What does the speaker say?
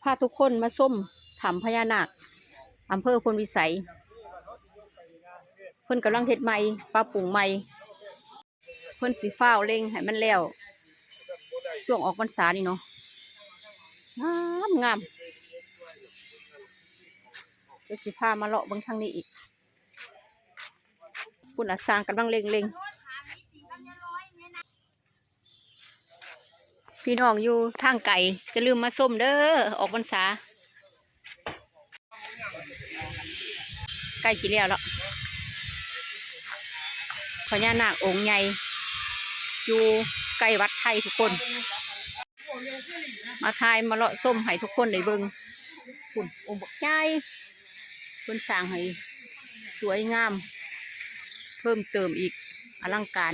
ພາທຸກຄົນມາຊົມຖ້ຳພະຍານາກ ອຳເພີໂພນວິໄສ. ເພິ່ນກຳລັງເຮັດໃໝ່, ປັບປຸງໃໝ່. ເພິ່ນຊິຟ້າວເລັ່ງໃຫ້ມັນແລ້ວ ຊ່ວງອອກພັນສານີ້ເນາະ. ງາມໆ. ດຽວຊິພາມາເລາະເບິ່ງທາງນີ້ອີກ. ພຸ້ນລະ ຊ່າງກຳລັງເລັ່ງໆ. ພີ່ນ້ອງຢູ່ທາງໄກ ຢ່າລືມມາຊົມເດີ ອອກພັນສາ ໃກ້ຊິແລ້ວລະ. ພະຍານາກອົງໃຫຍ່ ຢູ່ໃກ້ວັດໄທທຸກຄົນ. ມາຖ່າຍມາເລາະຊົມໃຫ້ທຸກຄົນໄດ້ເບິ່ງ. ພຸ້ນ ອົງບັກໃຫຍ່ ເພິ່ນສ້າງໃຫ້ສວຍງາມເພີ່ມເຕີມອີກ ອະລັງການ.